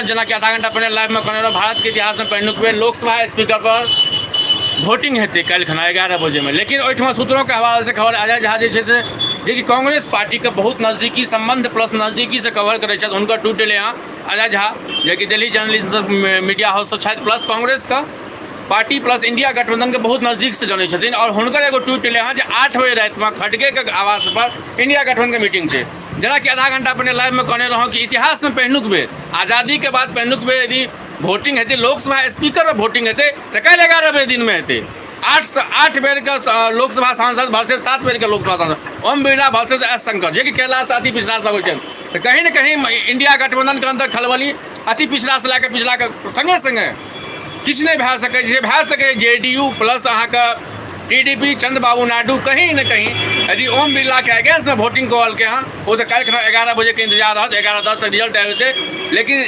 जेनाकि आधा घंटा पहिने लाइवमे कहने रहौं, भारतके इतिहासमे पहिलुक बेर लोकसभा स्पीकर पर वोटिंग हेतै काल्हि खना 11 बजेमे। लेकिन ओहिठमा सूत्रों के हवाले से खबर अजय झा जे छै से, जेकि कांग्रेस पार्टीके बहुत नजदीकी संबंध प्लस नजदीकीसँ कवर करै छथि, हुनकर ट्वीट एलै हँ। अजय झा जेकि दिल्ली जर्नलिस्ट मीडिया हाउससँ छथि, प्लस कांग्रेसके पार्टी प्लस इंडिया गठबंधनके बहुत नजदीकसँ जनै छथिन, आओर हुनकर एगो ट्वीट एलै हँ जे 8 बजे रातिमे खड़गेके आवास पर इंडिया गठबंधनके मीटिंग छै। जेनाकि आधा घंटा पहिने लाइवमे कहने रहौं कि इतिहासमे पहिलुक बेर, आजादीके बाद पहिलुक बेर यदि वोटिंग हेतै, लोकसभा स्पीकर पर वोटिंग हेतै, तऽ काल्हि 11 बजे दिनमे हेतै। 8 सँ 8 बेरके लोकसभा सांसद वर्सेस 7 बेरके लोकसभा सांसद ओम बिरला वर्सेस एस शंकर, जेकि केरलासँ अति पिछड़ासँ होइ छनि। तऽ कहीं ने कहीं इंडिया गठबंधनके अन्दर खलबली अति पिछड़ासँ लए कऽ पिछड़ाके सङ्गे सङ्गे किछु नहि भए सकै छै। भए सकै जे डी यू प्लस अहाँके टी डी पी, चंद्रबाबू नायडू कहीं ने कहीं यदि ओम बिरलाके अगेंस्टमे वोटिंग कऽ रहलकै हँ, ओ तऽ काल्हि खना 11 बजेके इंतजार रहत, 11:10 तक रिजल्ट आबि जेतै। लेकिन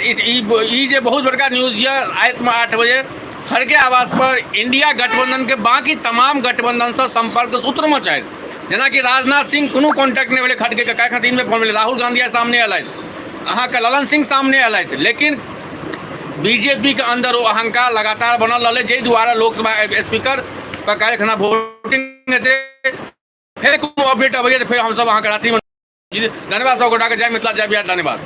ई जे बहुत बड़का न्यूज यऽ, रातिमे 8 बजे खड़गे आवास पर इंडिया गठबंधनके बाकी तमाम गठबंधनसँ सम्पर्क सूत्रमे छथि। जेनाकि राजनाथ सिंह कोनो कॉन्टैक्ट नहि भेलै खड़गेके, काल्हि खना 3 बजे फोन भेलै। राहुल गांधी आइ सामने एलथि, अहाँके ललन सिंह सामने एलथि, लेकिन बीजेपी के अंदर ओ अहंकार लगातार बनल रहलै, जाहि दुआरे लोकसभा स्पीकर पर काल्हि खना वोटिंग हेतै। फेर कोनो अपडेट अबैए तऽ फेर हमसभ अहाँके रातिमे। धन्यवाद सब गोटाके। जय मिथिला, जय बिहार, धन्यवाद।